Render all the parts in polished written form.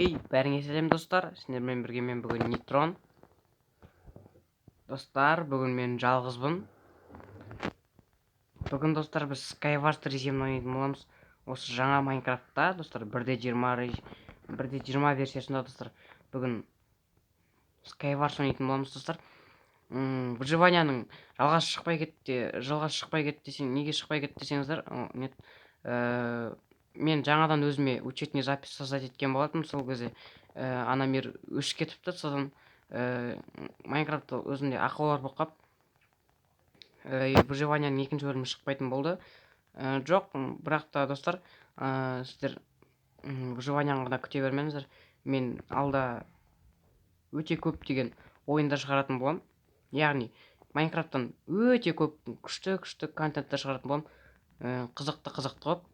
Хей, бәріңе сәлем, достар. Сендермен бірге мен бүгін Нейтрон. Достар, бүгін мен жалғызбын. Бүгін, достар, біз Skywars режимін ойнайтын боламыз. Осы жаңа Майнкрафтта, достар, 1.20 версиясында, достар, бүгін Skywars ойнайтын боламыз, достар. Выживанияның жалғасы шықпай кетті, жалғасы шықпай кетті десең, неге шықпай кетті десеңіздер, нет, мен жаңадан өзіме учетный запись создать еткен болатынмын. Сол кезде ана мир өшіп кетіпті. Содан Майнкрафтта өзімде ақаулар болып қалып, выживанияның екінші бөлімі шықпайтын болды. Жоқ, бірақ та, достар, сіздер выживанияны ғана күте бермеңіздер. Мен алда өте көптеген ойындар шығаратын боламын. Яғни Майнкрафттан өте көп күшті күшті контенттер шығаратын боламын. Қызықты қызықты қылып.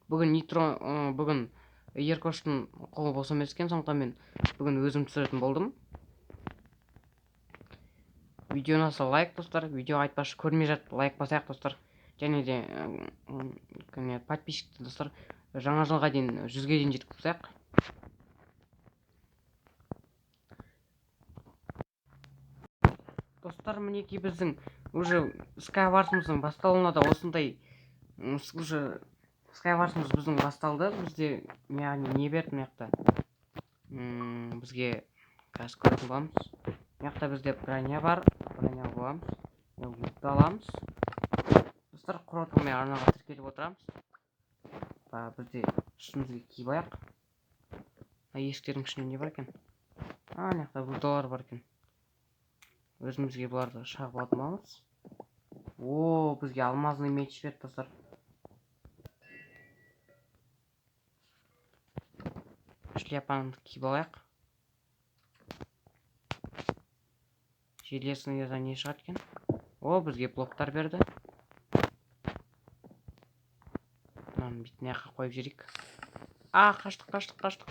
Бүгін Нейтрон, бүгін Еркоштың қолы бос емес екен, сондықтан мен бүгін өзім түсіретін болдым. Видеоны аса лайк, достар, видео айтпашы көрмей жатып лайк басайық, достар. Және де подписчикті, достар, жаңа жылға дейін 100-ге дейін жеткізіп тастайық. Достар, мінекей біздің уже Skywars'ымыздың басталуына да осындай, уже Skywars'ымыз біздің басталды. Бізде, яғни, не берді мына жақта? Бізге қазір көретін боламыз. Мына жақта бізде броня бар, броня аламыз, лутты аламыз. Достар, құротылмай мен арнаға тіркеліп отырамыз. Бізде үстімізге киіп алайық. Мына есіктердің ішінде не бар екен? Мына жақта рудалар бар екен. Өзімізге бұларды шағып алатын боламыз. О, бізге алмазный меч берді, достар. Шляпаны киіп алайық. Железныйдан не шығады екен? О, бізге блоктар берді. Мынаны бүйтіп мына жаққа қойып жіберейік. Қаштық, қаштық, қаштық.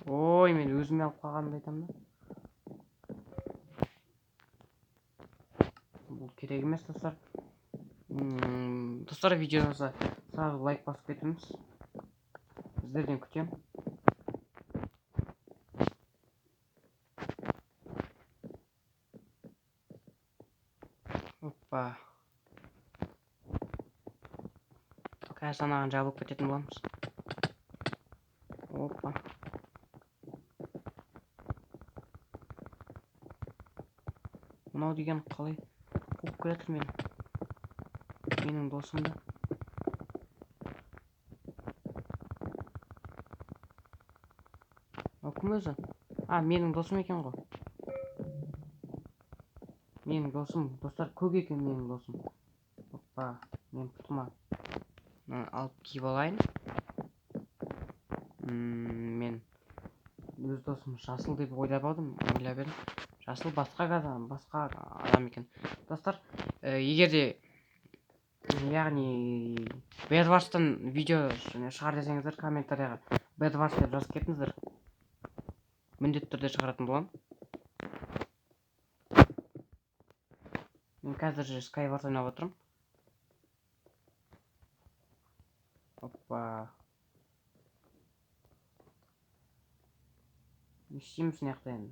Ой, мен өзіме алып қалғанымды айтамын да. Бұл керек емес, достар. Достар, видеоны сразу лайк басып кетіңіз. Сіздерден күтемін. Опа. Қазір анаған жабылып кететін боламыз. Опа. Мынау деген қалай қуып келе жатыр мені? Менің досымды. Мынау кім өзі? Менің досым екен ғой. Менің досым, достар, көк екен менің досым. Опа, мен пұтыма мынаны алып киіп алайын. Мен өз досым жасыл деп ойлап алдым, ойлап едім. Жасыл басқа адам, басқа адам екен. Достар, егер де, яғни, Bedwars'тан видео шығар десеңіздер, комментарияға Bedwars деп жазып кетіңіздер. Міндетті түрде шығаратын боламын. Мен қазір же Skywars ойнап отырмын. Опа. Не істейміз мына жақта енді?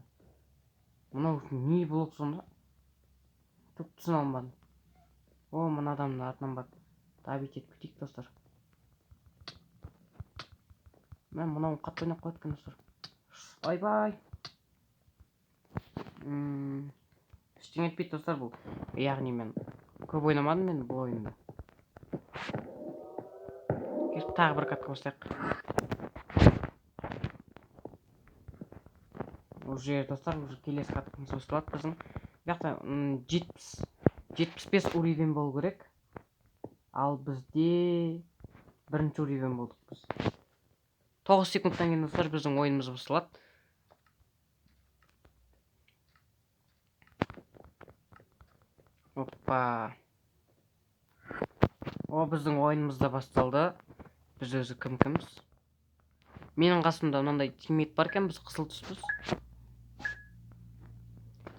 Мынау не блок сонда? Түк түсіне алмадым. О, мына адамның артынан барып добить етіп кетейік, достар. Мә, мынау қатты ойнап қояды екен, достар. Ойбай. Ештеңе етпейді, достар, бұл. Яғни мен көп ойнамадым мен бұл ойынды. Кеш, тағы бір катка бастайық. Уже, достар, уже келесі каткамыз басталады біздің. Бұл жақта, 75 уровень болу керек. Ал бізде бірінші уровень болдық біз. 9 секундтан кейін, достар, біздің ойынымыз басталады. Опа. О, біздің ойынымыз да басталды. Біз өзі кім кімбіз? Менің қасымда мынандай тиммейт бар екен, біз қызыл түспіз.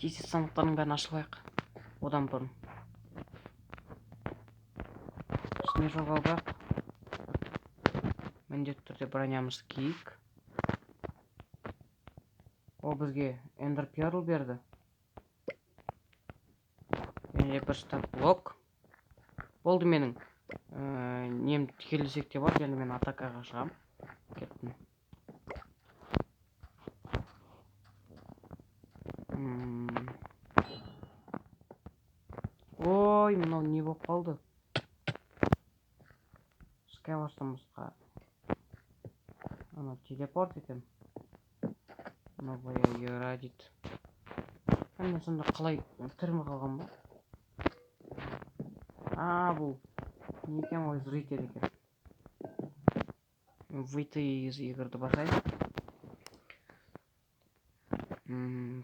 Тез сандықтардың бәрін ашып алайық. Одан бұрын. Снежок алып алайық. Міндетті түрде бронямызды киейік. О, бізге Ender Pearl берді. Және бір стак блок. Болды, менің нем түгелдесек те болады. Енді мен атакаға шығам. Кеттім. Ой, мынау не болып қалды? Skywars-тан басқа анау телепорт екен. Новая игра дейді. Мен сонда қалай тірі қалған ба? А, бұл не екен ғой, зритель екен. Выйти из игры басайын.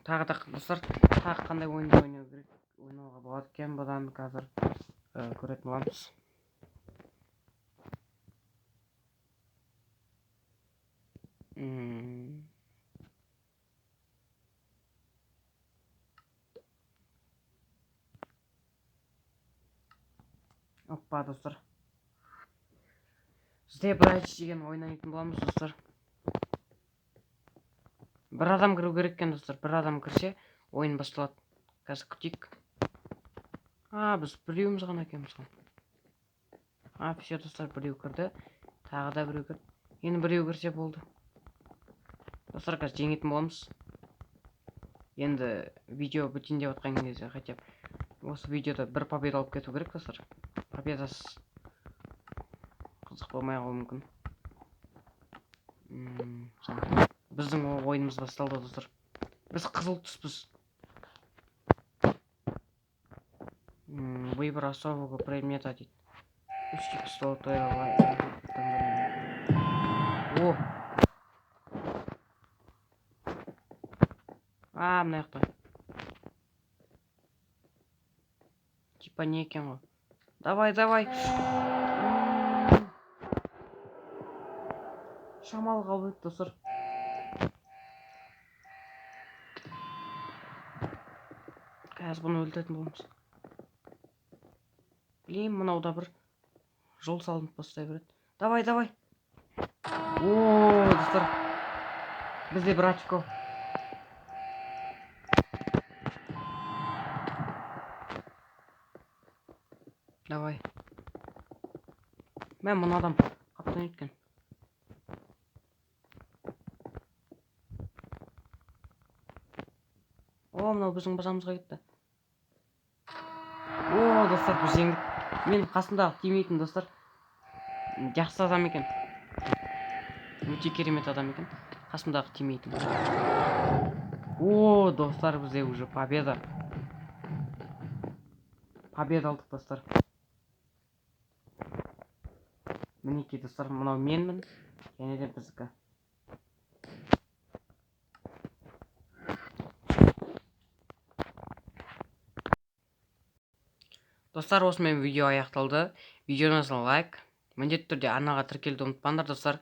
Тағы да достар, тағы қандай ойынды ойнау керек, ойнауға болады екен, бұдан қазір көретін боламыз. Опа, достар. The Bridge деген ойнайтын боламыз, достар. Бір адам кіру керек екен, достар. Бір адам кірсе, ойын басталады. Қазір күтейік. А, біз біреуіміз ғана екенбіз ғой. А, все, достар, біреу кірді. Тағы да біреу кірді. Енді біреу кірсе болды. Достар, қазір жеңетін боламыз. Енді видео бітейін деп жатқан кезде хотя бы осы видеода бір победа алып кету керек, достар. Победасыз қызық болмай қалуы мүмкін. Біздің ойынымыз басталды, достар. Біз қызыл түспіз. Выбор особого предмета дейді. Үш икс золотой. О! А, мына жақта. Типа не екен ғой. Давай, давай. Шамалы қалып еді, достар. Қазір бұны өлтіретін боламыз. Блин, мынау да бір жол салынып бастай береді. Давай, давай. О, достар. Бізде бір очко. Давай. Мен мына адам қаптан өткен. О, мынау біздің базамызға кетті. О, достар, біз жеңдік. Мен қасымдағы тимейтін, достар. Жақсы адам екен. Өте керемет адам екен. Қасымдағы тимейтін. О, достар, бізде уже победа. Победа алдық, достар. Мінекей, достар, мынау менмін. Және де біздікі. Достар, осымен видео аяқталды. Видеоны лайк, міндетті түрде арнаға тіркелуді ұмытпаңдар, достар.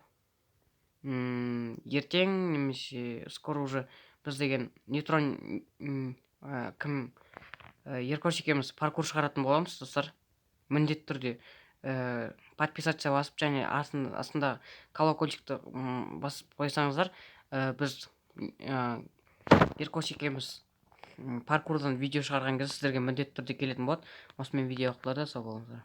Ертең немесе скоро уже біз деген нейтрон, кім, Еркош екеуміз паркур шығаратын боламыз, достар. Міндетті түрде подписаться басып және астында колокольчикті басып қойсаңыздар, біз Еркош екеуміз паркурдан видео шығарған кезде сіздерге міндетті түрде келетін болады. Осымен видео аяқталады. Сау болыңыздар.